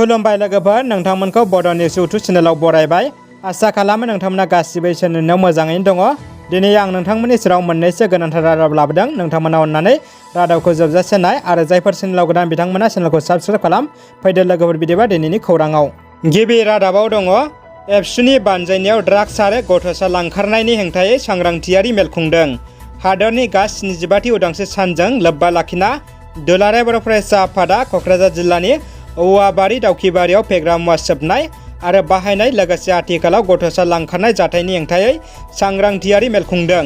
खुलुमबाय लोगोफोर, नोंथांमोनखौ बड' निउस इउटुब चेनेलाव बरायबाय। आसा खालामो नोंथांमोना गासिबो चेनेलाव मोजाङैनो दङ। दिनै आं नोंथांमोननि सेराव मोननैसो गोनांथार रादाब लाबोदों। नोंथांमोना अननानै रादाबखौ जोबजासे नाय आरो जायफोर चेनेलाव गोदान बिथांमोना चेनेलखौ साबस्क्राइब खालाम। फैदो लोगोफोर बिदिबा दिनैनि खौराङाव। गिबि रादाबाव दङ एबसुनि बानजायनायाव ड्राग्स आरो गथ'सा लांखारनायनि हेंथायै सांग्रांथियारि मेल खुंदों। हादरनि गास 75थि उदांस्रि सानजों लोब्बा लाखिना दुलाराय बर' फरायसा आफादा क'क्राझार जिल्लानि औवाबारि दाउखिबारियाव फेग्रा मुवा सोबनाय आरो बाहायनाय लोगोसे आथिखालाव गथ'सा लांखारनाय जाथायनि हेंथायै सांग्रांथियारि मेल खुंदों।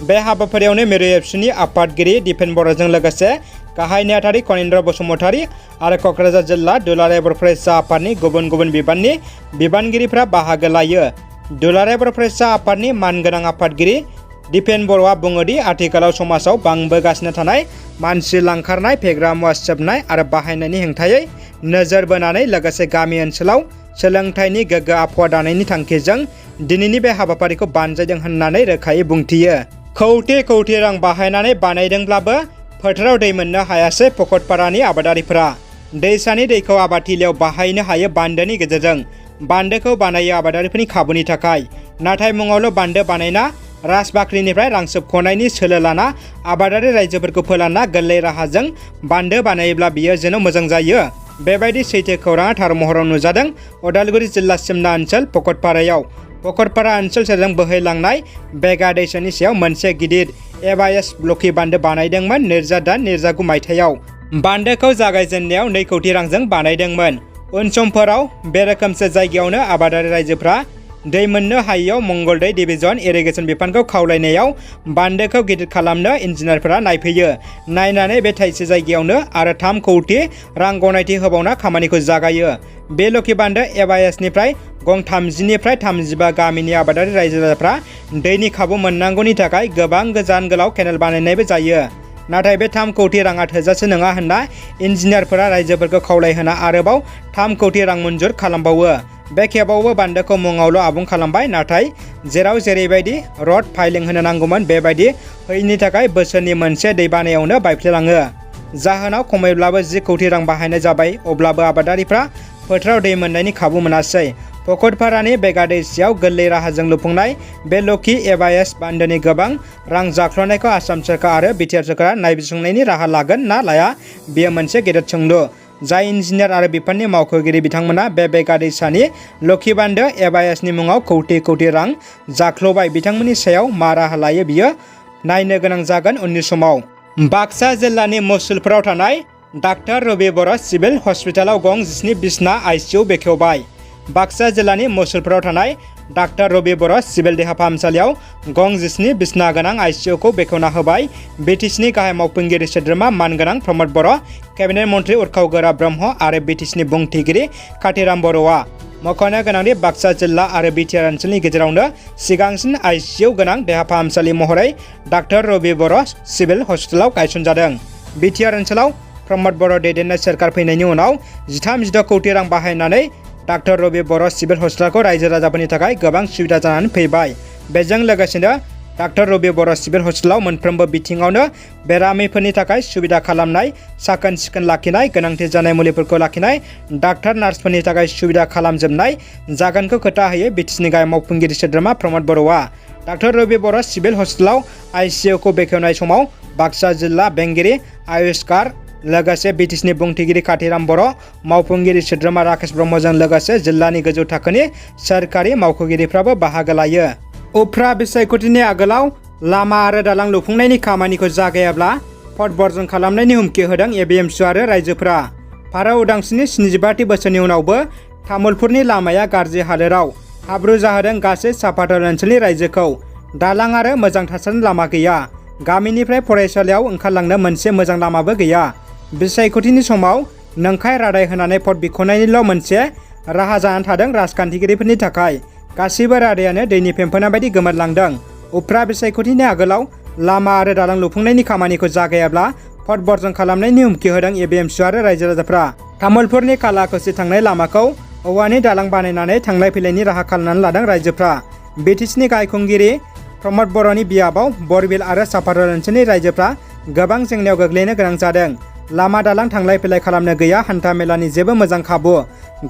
बे हाबाफारियावनो मिरु एबसुनि आफादगिरि दिपेन बर'जों लोगोसे गाहाय नेहाथारि कनिन्द्र बसुमतारी आरो क'क्राझार जिल्ला दुलाराय बर' फरायसा आफादनि गुबुन गुबुन बिबाननि बिबानगिरिफ्रा बाहागो लायो। दुलाराय बर' फरायसा आफादनि मानगोनां आफादगिरि दिपेन बर'आ बुङोदि आथिखालाव समाजाव बांबोगासिनो थानाय मानसि लांखारनाय, फेग्रा मुवा सोबनाय आरो बाहायनायनि हेंथायै नोजोर बोनानै लोगोसे गामि ओनसोलाव सोलोंथाइनि गोग्गो आबहावा दानायनि थांखिजों दिनैनि बे हाबाफारिखौ बानजायदों होननानै रोखायै बुंथियो। खौथि खौथि रां बाहायनानै बानायदोंब्लाबो फोथाराव दै मोननो हायासै पकटपारानि आबादारिफोरा। दैसानि दैखौ आबादथिलियाव बाहायनो हायो बान्दोनि गेजेरजों। बान्दोखौ बानायो आबादारिफोरनि खाबुनि थाखाय, नाथाय मुङावल' बान्दो बानायना राजबाख्रिनिफ्राय रां सोबख'नायनि सोलो लाना आबादारि रायजोफोरखौ फोलाना गोरलै राहाजों बान्दो बानायोब्ला बियो जेन' मोजां जायो। बेबायदि सैथो खौराङा थार महराव नुजादों अदालगुरि जिल्ला सिमना ओनसोल पकटपारायाव। पकटपारा ओनसोल सेरजों बोहैलांनाय बेगा दैसानि सायाव मोनसे गिदिर एभाएस ब्लकि बान्दो बानायदोंमोन 2003-2009 मायथाइयाव। बान्दोखौ जागायजेननायाव 2 कौटि रांजों बानायदोंमोन। उन समफोराव बे रोखोमसे जायगायावनो आबादारि रायजोफ्रा दै मोननो हायियाव मंगलदै डिभिजन इरिगेसन बिफानखौ खावलायनायाव बान्दोखौ गिदिर खालामनो इन्जिनियारफोरा नायफैयो। नायनानै बे थाइसे जायगायावनो आरो 3 कौटि रां गनायथि होबावना खामानिखौ जागायो। बे लकि बान्दो एभाएसनिफ्राय गं 30निफ्राय 35 गामिनि आबादारि रायजो राजाफ्रा दैनि खाबु मोननांगौनि थाखाय गोबां गोजान गोलाव केनेल बानायनायबो जायो। नाथाय बे 3 कौटि राङा थोजासे नङा होनना इन्जिनियारफोरा रायजोफोरखौ खावलायहोना आरोबाव 3 कौटि रां मन्जुर खालामबावो। बे खेबावबो बान्दोखौ मुङावल' आबुं खालामबाय, नाथाय जेराव जेरैबायदि रड फाइलिं होनो नांगौमोन बेबायदि होयिनि थाखाय बोसोरनि मोनसे दैबानायावनो बायफ्लेलाङो। जाहोनाव खमैब्लाबो 10 कौटि रां बाहायनाय जाबाय, अब्लाबो आबादारिफ्रा फोथाराव दै मोननायनि खाबु मोनासै। पकटपारानि बेगा दैसायाव गोरलै राहाजों लुफुंनाय बे लकि एभाएस बान्दोनि गोबां रां जाख्ल'नायखौ आसाम सोरखार आरो बिटिआर सोरखारा नायबिजिरनायनि राहा लागोन ना लाया, बेयो मोनसे गेदेर सोंलु। जाय इन्जिनियार आरो बिफाननि मावख'गिरि बिथांमोना बे बेगा दैसानि लकि बान्दो एभाएसनि मुङाव कौटि कौटि रां जाख्ल'बाय, बिथांमोननि सायाव मा राहा लायो बियो नायनो गोनां जागोन उननि समाव। बाक्सा जिल्लानि मुसलपुराव थानाय डाक्टार रबि बर' सिभिल हस्पिटालाव गं 17 बिसना आइसिइउ बेखेवबाय। बाक्सा जिल्लानि मुसलपुराव थानाय डाक्टार रबि बर' सिभिल देहा फाहामसालियाव गं 17 बिसना गोनां आइसिइउखौ बेखेवना होबाय। बिटिसिनि गाहाय मावफुंगिरि सोद्रोमा मानगोनां प्रमद बर', केबिनेट मन्थ्रि उरखाव गोरा ब्रह्म आरो बिटिसिनि बुंथिगिरि काथिराम बर'आ। मख'नो गोनांदि बाक्सा जिल्ला आरो बिटिआर ओनसोलनि गेजेरावनो सिगांसिन आइसिइउ गोनां देहा फाहामसालि महरै डाक्टार रबि बर' सिभिल हस्पिटालाव गायसनजादों। बिटिआर ओनसोलाव प्रमद बर' दैदेननाय सोरखार फैनायनि उनाव 13-14 कौटि रां बाहायनानै डाक्टार रबि बर' सिभिल हस्पिटालखौ रायजो राजाफोरनि थाखाय गोबां सुबिदा जानानै फैबाय। बेजों लोगोसेनो डाक्टार रबि बर' सिभिल हस्पिटालाव मोनफ्रोमबो बिथिङावनो बेरामिफोरनि थाखाय सुबिदा खालामनाय, साखोन सिखोन लाखिनाय, गोनांथि जानाय मुलिफोरखौ लाखिनाय, डाक्टार नार्सफोरनि थाखाय सुबिदा खालामजोबनाय जागोनखौ खोथा होयो बिटिसिनि गाहाय मावफुंगिरि सोद्रोमा प्रमद बर'आ। डाक्टार रबि बर' सिभिल हस्पिटालाव आइसिइउखौ बेखेवनाय समाव बाक्सा जिल्ला बेंगिरि आयुष्कार लोगोसे बिटिसिनि बुंथिगिरि काथिराम बर', मावफुंगिरि सोद्रोमा राकेश ब्रह्मजों लोगोसे जिल्लानि गोजौ थाखोनि सोरखारि मावख'गिरिफ्राबो बाहागो लायो। उफ्रा बिसायख'थिनि आगोलाव लामा आरो दालां लुफुंनायनि खामानिखौ जागायाब्ला पद बर्जन खालामनायनि हुमखि होदों एबिएमसु आरो रायजोफोरा। भारत उदांस्रिनि 75थि बोसोरनि उनावबो तामुलपुरनि लामाया गाज्रि हालोदाव हाब्रु जाहोदों गासै सापाथर ओनसोलनि रायजोखौ। दालां आरो मोजां थासारिनि लामा गैया। गामिनिफ्राय फरायसालियाव ओंखारलांनो मोनसे मोजां लामाबो गैया। बिसायख'थिनि समाव नंखाय रादाय होनानै भट बिख'नायनिल' मोनसे राहा जानानै थादों राजखान्थिगिरिफोरनि थाखाय। गासैबो रादायानो दैनि फेम्फोना बायदि गोमोरलांदों। उफ्रा बिसायख'थिनि आगोलाव लामा आरो दालां लुफुंनायनि खामानिखौ जागायाब्ला भट बर्जन खालामनायनि हुमखि होदों एबिएमसु आरो रायजो राजाफ्रा। तामुलपुरनि कालाकोसि थांनाय लामाखौ औवानि दालां बानायनानै थांलाय फैलायनि राहा खालामनानै लादों रायजोफ्रा। बिटिसिनि गाहाय खुंगिरि प्रमद बर'नि बियाबाव बरबिल आरो सापाथर ओनसोलनि रायजोफ्रा गोबां जेंनायाव गोग्लैनो गोनां जादों। लामा दालां थांलाय फैलाय खालामनो गैया, हान्था मेलानि जेबो मोजां खाबु।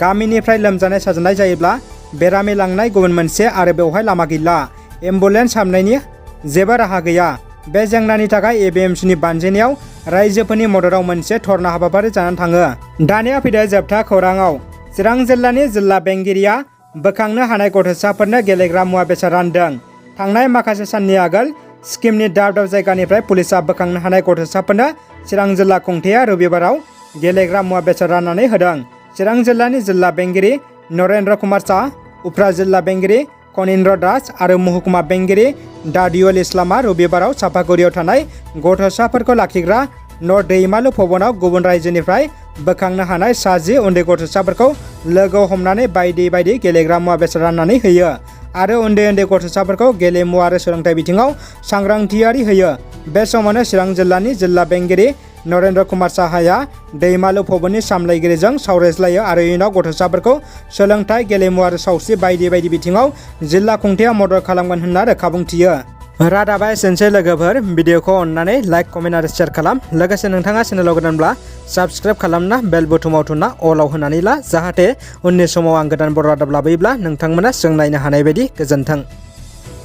गामिनिफ्राय लोमजानाय साजानाय जायोब्ला बेरामि लांनाय गुबुन मोनसे आरो बेवहाय लामा गैला। एम्बुलेन्स हाबनायनि जेबो राहा गैया। बे जेंनानि थाखाय एबिएमसिनि बानजायनायाव रायजोफोरनि मददाव मोनसे धर्ना हाबाफारि जानानै थाङो। दानिया फैदो जोबथा खौराङाव। चिरां जिल्लानि जिल्ला बेंगिरिया बोखांनो हानाय गथ'साफोरनो गेलेग्रा मुवा बेसाद रानदों। थांनाय माखासे साननि आगोल सिक्किमनि दाब दाब जायगानिफ्राय पुलिसा बोखांनो हानाय गथ'साफोरनो चिरां जिल्ला खुंथाया रबिबाराव गेलेग्रा मुवा बेसाद राननानै होदों। चिरां जिल्लानि जिल्ला बेंगिरि नरेन्द्र कुमार शाह, उफ्रा जिल्ला बेंगिरि कनिन्द्र दास आरो महकुमा बेंगिरि दादिउल इस्लामा रबिबाराव चापागुरियाव थानाय गथ'साफोरखौ लाखिग्रा न' दैमालु भवनाव गुबुन रायजोनिफ्राय बोखांनो हानाय 60 उन्दै गथ'साफोरखौ लोगो हमनानै बायदि बायदि गेलेग्रा मुवा बेसाद राननानै होयो आरो उन्दै उन्दै गथ'साफोरखौ गेलेमु आरो सोलोंथाइ बिथिङाव सांग्रांथियारि होयो। बे समावनो चिरां जिल्लानि जिल्ला बेंगिरि नरेन्द्र कुमार शाहया दैमालु भवननि सामलायगिरिजों सावरायज्लायो आरो इयुनाव गथ'साफोरखौ सोलोंथाइ, गेलेमु आरो सावस्रि बायदि बायदि बिथिङाव जिल्ला खुंथाया मदद खालामगोन होनना रोखा बुंथियो। रादाबा एसेनोसै लोगोफोर। भिडिअखौ अननानै लाइक, कमेन्ट आरो शेयार खालाम। लोगोसे नोंथाङा चेनेलाव गोदानब्ला साबस्क्राइब खालामना बेल बुथुमाव थुना अलाव होनानै ला, जाहाथे उननि समाव आं गोदान बर' रादाब लाबोयोब्ला नोंथांमोना जों नायनो हानाय बायदि। गोजोन्थों।